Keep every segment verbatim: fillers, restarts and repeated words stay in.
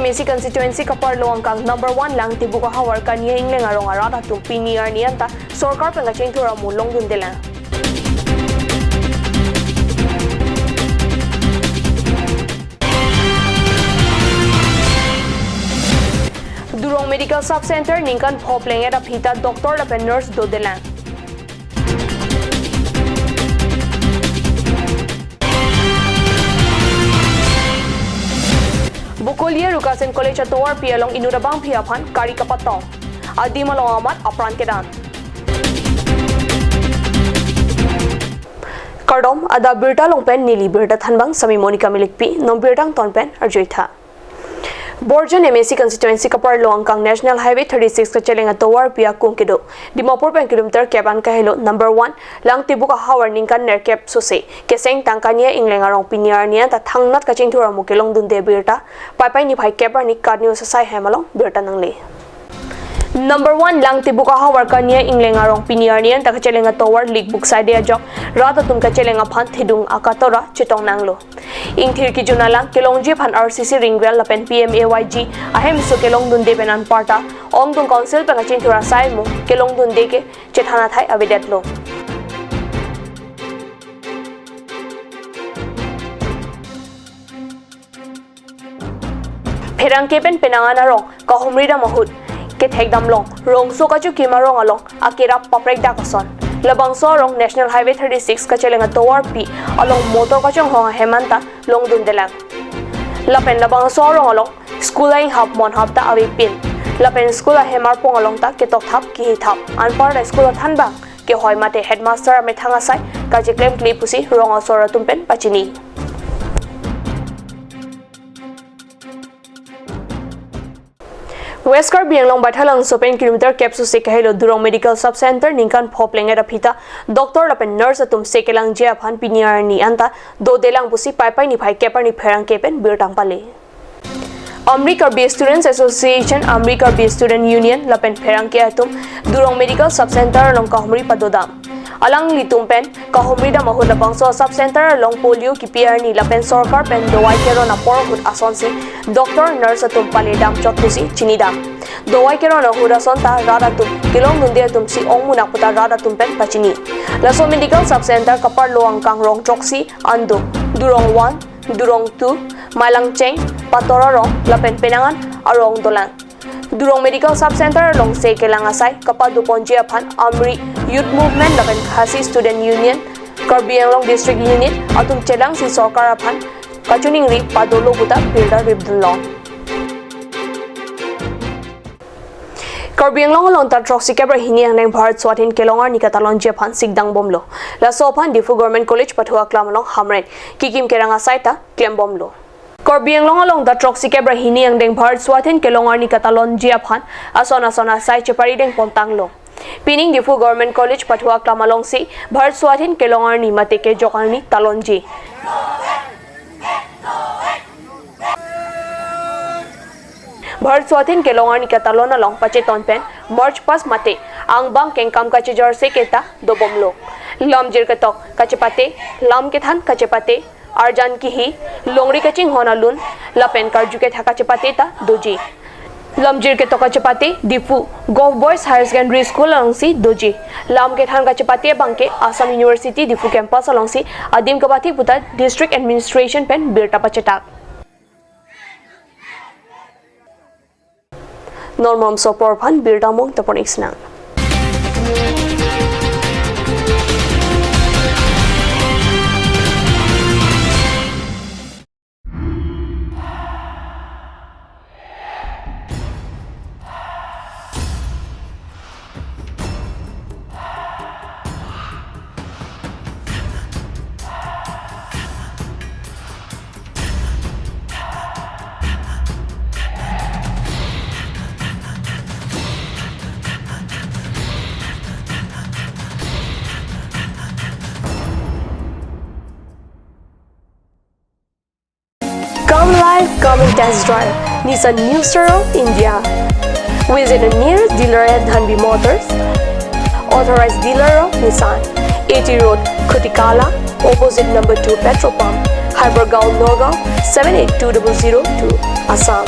M A C constituency kaparlo angkang number one Langtibuk ahavar Kania Ingleng arong arat atum pini arni anta sorkar pen kachingthur amu longdundelang. Durong Medical Sub Center ningkan pho pleng-et aphi ta doctor lapen nurse dodelang. Bokolia Rukasen College atovarpi along inut abangpi aphan kari kapatong. Adim along amat apran kedan. Kardom, adap birta along pen neli birta thanbang Sami Monica Milikpi, non birta angton pen arjuitha. Borjan M A C constituency kaparlo angkang National Highway thirty-six kacheleng atovarpi akung kedo Dimapur pen kilometer kep an kahelo number one Langtibuk ahavar ningkan nerkep sose keseng tang Kania Ingleng arong pini arni anta thangnat kachingthur amu kelongdunde birta Paipai niphai kep arni KAT News asai hem along birta nangle. Number one Langtibuk ahavar Kania Ingleng arong pini arni anta kacheleng atovar likbuk saide ajok rat atum kacheleng aphan thedung akatora chetong nanglo. Ingthir kejun alang kelongji aphan R C C ring well lapen P M A Y G ahemso kelongdunde pen anparta ongdung council pen kachingthur asai amu kelongdunde ke chethan athai avedetlo. Pherangke pen penang an arong kahumri dam ahut kethek damlong Rongso kachokim arong along akerap paprek dak ason. Labangso arong National Highway thirty-six kacheleng atovarpi along motor kachonghong ahem anta longdundelang. Lapen labangso arong along school ainghap monhap ta avepin. Lapen school ahem arpong along ta ketokthap kihithap. Anparta school athanbang kehoi mate headmaster amethang asai kacheklemkle pusi rong asor atum pen pachini. West Karbi Anglong Baithalangso pen kilometer kep sose kahelo Durong Medical Sub Center ningkan pho pleng-et aphi ta doctor lapen nurse atum se kelangji aphan pini arni anta dodelang pusi Paipai niphai kep arni pherangke pen birta pale. Amri Karbi Students Association, Amri Karbi Student Union lapen pherangke atum Durong Medical Sub Center along kahumri padodam. Alanglitum pen kahumri dam ahut labangso sub center along polio kipi arni lapen sorkar pen dawai keron apor ahut asonsi doctor nurse atum pale damchot pusi chinidam. Dawai keron ahut ason ta rat atum kelongdunde atumsi ongmunak puta rat atum pen pachini. Laso medical sub center kaparlo angkang rong throksi an do, Durong one, Durong two, Mailangcheng, Pator arong lapen penang an arong dolang. Durong Medical Sub Center along se kelang asai kapadoponji aphan Amri Youth Movement lapen Khasi Student Union, Karbi Anglong District Unit atum chelangsi sorkar aphan kachiningri padolo puta birta ripdunlong. Karbi Anglong along ta throksi kep ra hini angdeng Bharat Swadhin kelong arni katalonji aphan sikdang bomlo. Laso aphan Diphu Government College pathu aklam along Hamren kikim kerang asai ta klem bomlo. Karbi Anglong along ta throksi kep ra hini angdeng Bharat Swadhin kelong arni katalonji aphan ason ason asai chepari dengpon tanglo. Pining Diphu Government College pathu aklam alongsi Bharat Swadhin kelong arni mate kejok arni talonji. Bharat Swadhin kelong arni katalon along pacheton pen March past mate angbong kengkam kachejor se keta dobomlo. Lamjir ketok kachepate, lam kethan kachepate, arjan kihi, longri kachinghon alun lapen karju ketha kachepate ta doji. Lamjir ketok kachepate Diphu Govt Boys Higher Secondary School alongsi doji. Lam kethan kachepate abangke Assam University Diphu campus alongsi adim kepathik puta District Administration pen birta pachetak. Non malomso apor aphan birta mong tapon iksnang. Come live, come and test drive Nissan New Star of India. Visit a nearest dealer at Dhanvi Motors, authorized dealer of Nissan, A T Road, Khutikala, opposite number two petrol pump, Hypergaon, Nagaon, seven eight two double zero two, Assam.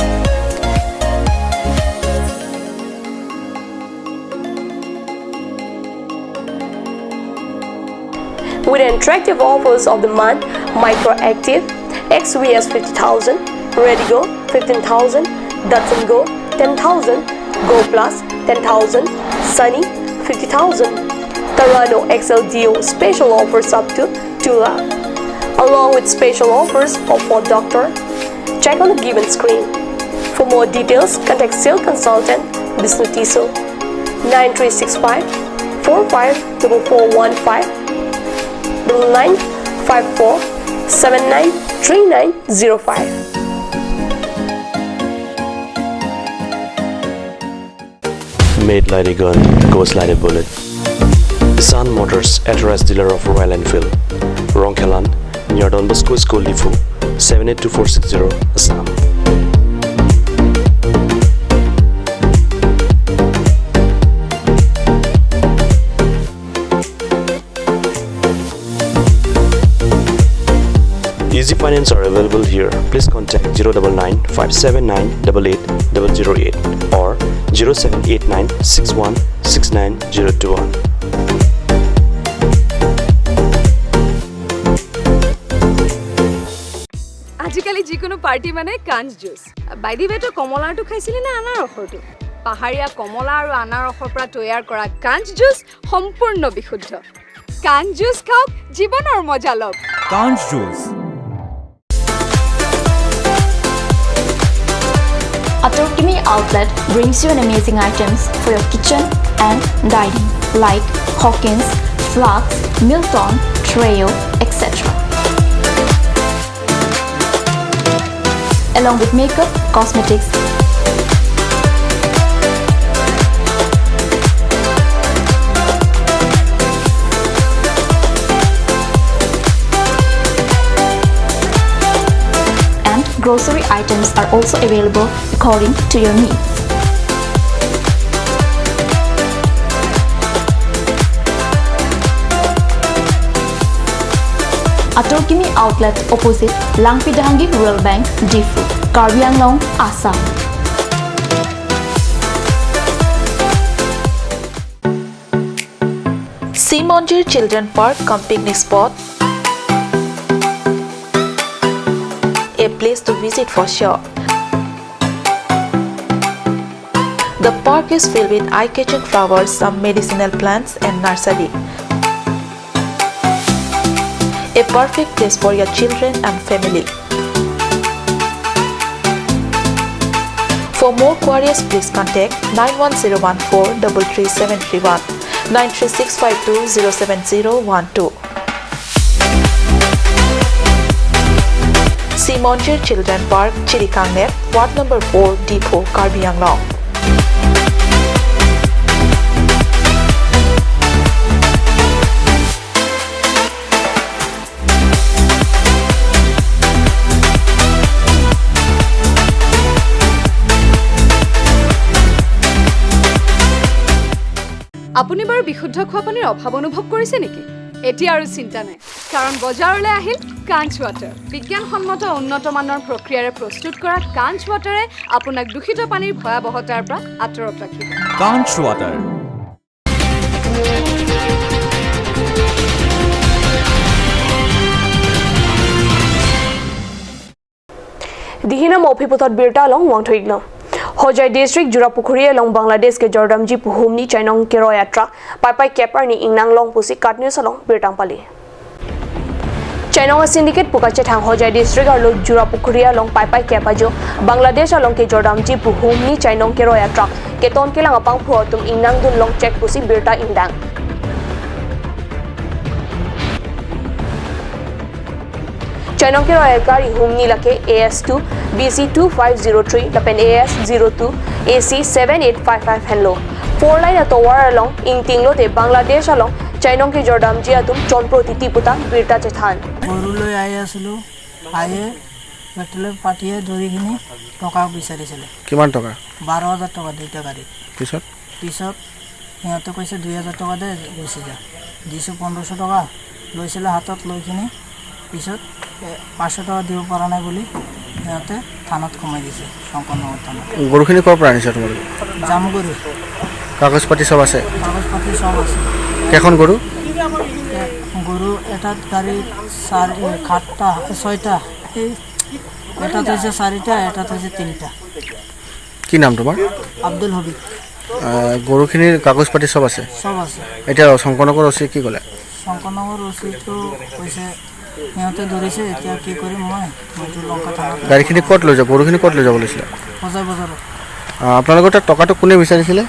With attractive offers of the month, Micra Active, X V S fifty thousand, Redigo fifteen thousand, Datsun Go ten thousand, Go Plus ten thousand, Sunny fifty thousand, Terrano X L D O special offers up to two lakh, along with special offers of for doctor. Check on the given screen. For more details, contact sales consultant Bisnu Tisso, nine three six five four five double four one five, double nine five four seven nine three nine zero five. Made like a gun, goes like a bullet. Sun Motors, authorized dealer of Royal Enfield. Rongkhelan, near Don Bosco School, Diphu, seven eight two four six zero, Assam. Easy finance are available here. Please contact zero double nine five seven nine double eight double zero eight or zero seven eight nine six one six nine zero two one. আজিকালি যিকোনো পাৰ্টি মানে কাঞ্চ juice. By the ৱে, তই কমলাৰটো খাইছিলি নে আনাৰসৰটো? পাহাৰীয়া কমলা আৰু আনাৰসৰ পৰা তৈয়াৰ কৰা কাঞ্চ জুচ সম্পূৰ্ণ বিশুদ্ধ। কাঞ্চ জুচ খাওক, জীৱনৰ মজা লওক। Kanch Juice. Atorkimi Outlet brings you an amazing items for your kitchen and dining, like Hawkins, Flask, Milton, Treo, et cetera. Along with makeup, cosmetics, and grocery items are also available according to your needs. Atorkimi Outlet, opposite Langpidhangi Rural Bank, Diphu, Karbi Anglong, Assam. Simonjir Children Park cum picnic spot, a place to visit for sure. The park is filled with eye-catching flowers, some medicinal plants and nursery. A perfect place for your children and family. For more queries, please contact nine one zero one four double three seven three one, nine three six five two zero seven zero one two. Simonjir Children Park, Chirikangnep, Ward number four, Diphu, Karbi Anglong. আপুনি বাৰু বিশুদ্ধ খোৱা পানীৰ অভাৱ অনুভৱ কৰিছে নেকি? এতিয়া আৰু চিন্তা নাই, কাৰণ বজাৰলৈ আহিল কাঞ্চ ৱাটাৰ। বিজ্ঞানসন্মত উন্নত মানৰ প্ৰক্ৰিয়াৰে প্ৰস্তুত কৰা কাঞ্চ ৱাটাৰে আপোনাক দূষিত পানীৰ ভয়াৱহতাৰ পৰা আঁতৰত ৰাখিব। Kanch Water. Dihinam ophi puthot birta along vangthu-iklo. Hojai district Jurapukhuri along Bangladesh kejordamji pu humni chainong keroi a truck paipai kep arni ingnang long pusi KAT News along birta pali. Chainong a syndicate pu kachethang Hojai district arlo Jurapukhuri along paipai kep ajo Bangladesh along kejordamji pu humni chainong keroi a truck keton kelang apangphu atum ingnangdun long chek pusi birta ingdang. Chainong keroi a gari humni lake A S two B C two five zero three lapen A S zero two A C seven eight five five henlo. Four lane atovar along ingtinglote Bangladesh along chainong kejordamji atum chonpro titi puta birta chethan. ঘৰলৈ আহি আছিলোঁ। আহিয়ে পেট্ৰলৰ পাৰ্টিয়ে ধৰি কিনি টকা বিচাৰিছিলে। কিমান টকা? বাৰ হাজাৰ টকা দুইটা গাড়ীত। পিছত? পিছত সিহঁতে কৈছে, "দুই হাজাৰ টকা দে, গুচি যা।" দিছোঁ পোন্ধৰশ টকা, লৈছিলে হাতত, লৈ কিনি পিছত, এ, পাঁচশ টকা দিব পৰা নাই বুলি সিহঁতে থানাত সোমাই দিছে, শংকৰনগৰ থানাত। গৰুখিনি ক'ৰ পৰা আনিছা তোমালোকে? জামুগুৰি। কাগজ পাতি চব আছে? কাগজ পাতি চব আছে। কেইখন গৰু? এ, গরু এটাত গাড়ি চার, এ, সাতটা, এ, ছয়টা। এই এটাত হৈছে চাৰিটা, এটাত হৈছে তিনিটা। কি নাম তোমাৰ? আব্দুল হবিব। আহ, গৰুখিনিৰ কাগজ পাতি চব আছে? চব আছে। এতিয়া শংকৰনগৰ অ চি কি ক'লে? শংকৰনগৰ অ চিটো কৈছে সিহঁতে ধৰিছে, এতিয়া কি কৰিম মই? মইতো লংকা থানাত। গাড়ীখিনি ক'ত লৈ যাব? গৰুখিনি ক'ত লৈ যাব লৈছিলে? বজাই বজাৰত। আহ, আপোনালোকৰ তাত টকাটো কোনে বিচাৰিছিলে?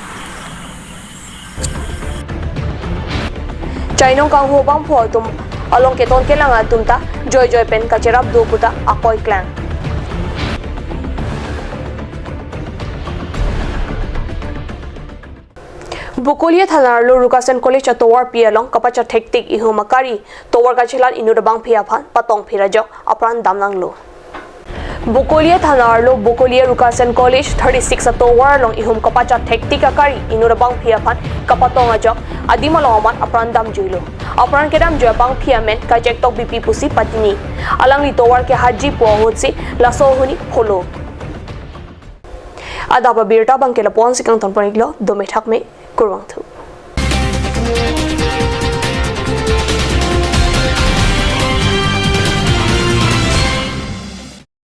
Chainong kanghu bangphu atum along keton kelang atum ta joijoi pen kacherap do puta akoi klang. Bokolia thana arlo Rukasen College atovar pi along kapachethektik ihum akari tovar kachelat inut abangphi aphan patong phirajok apran damnanglo. Bokolia thana arlo Bokolia Rukasen College thirty six atovar along ihum kapachethektik akari inut abangphi aphan kapatong ajok adim along amat apran damjuilo. Apran kedamjui abangphi amen Kajektok Beypi pusi patini. Alangli tovar kehatji pu ahutsi laso ahuni pholo. Adap abirta abangke lapu-ansi kangton pon-iklo, dome thakme, kurvangthu.